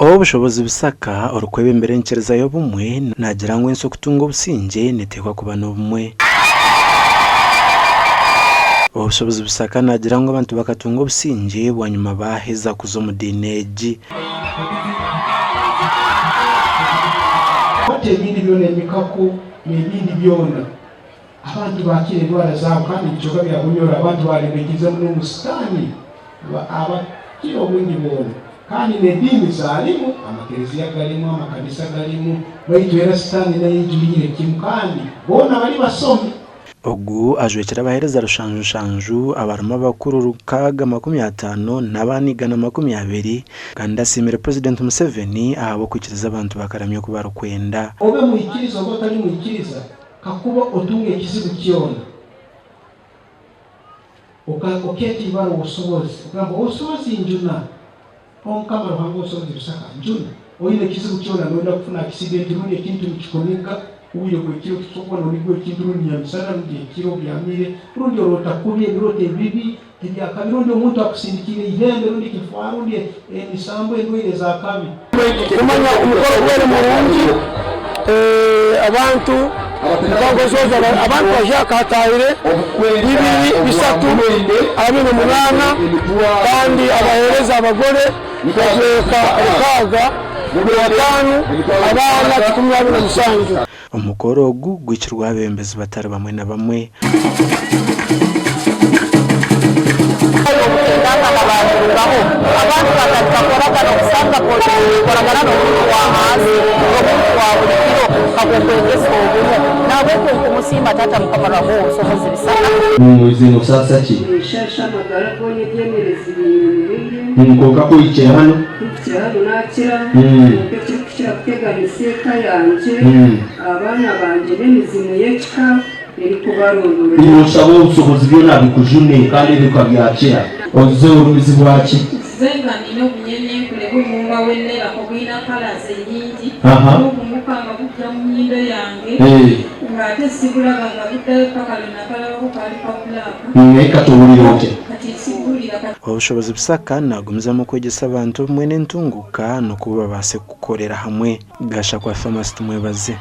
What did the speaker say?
Ow'obushobozi Bisaka orikwebembera enyikiriza y'obumwe naagira ngu ensi okutunga obusingye neteekwa kuba n'obumwe. Ow'obushobozi Bisaka naagira ngu abantu bakatunga obusingye bwanyima baaheza kuza omu diini egi. Hati ebindi byona emikako n'ebindi byona abantu bakira endwara zaabo kandi ebicweka bya Bunyoro abantu baali nibaikiriza muno ngu Sitaani abakira obwingi bwona kandi n'ediini zaalimu, amakereziya galimu, amakanisa galimu, baitu era Sitaani nayo ejuliire kimu kandi boona bali basomi. Ogu ajwekire abaheereza rushanju nshanju abarimu abakuru 650 n'abaana 120 kandi asiimire Purezidenti Museveni ahabw'okwikiriza abantu bakaramya oku barikwenda. Obe mwikiriza oba otali mwikiriza, kakuba otunga ekizibu kyona okeeta ibara obusobozi, ogamba obusobozi njuna, Omukama Ruhanga obusobozi Bisaka njuna, oine ekizibu kyona noyenda kufuna accident rundi ekintu nikikuniga, obwire bw'ekiro kisobola kuba nonigwa ekintu rundi nyamisana rundi ekiro obyamire rundi oroota kubi ebirooto ebibi ebyakabi rundi omuntu akusindikiire ihembe rundi kifwa rundi emisambo endwaire ez'akabi. Kumanya omukoro gwari murungi, abantu mukangozoza abantu bahyaka hatahire 2 3 28 kandi abahereza abagore batweka 65, abaana 127. Omukoro ogu gwikirweho abebembezi batari bamwe na bamwe. Okutendangana banturugaho abantu batandika kukoragana, okusanga koragana n'omuntu wa hansi, omuntu wa buli kiro habw'okwegesa obumu. Nahabwekyo nkumusiima taata Mukama Ruhanga ow'obusobozi Bisaka. Oize nosasa ki? Nshasha amagara goona ebyemerezi binyemereire. Konka kuhikire hano? Kuhikira hano nakira. Konka ekirikukira kuteganisa eka yangye, abaana bangye n'emizimu y'ekika erikubarondorera. Nosaba obusobozi byona bikujune kandi bikabyakira. Oize orumizibwa ki? Nze nga nina obunyene nkureba omuwumba w'ennerako gwina colours enyingi n'ogumuka nga gujja mu nnyindo yange ng'ate sibulaba nga buddayo paka lwe nakalabako kaali ka black. Naye kati owulira otya? Kati siguwulira kati. Obushobozi Bisaka nagumizamu okwegyesa abantu obumwe n'entunguka n'oku babaase kukorera hamwe. Gashakwa Thomas Tumwebaze.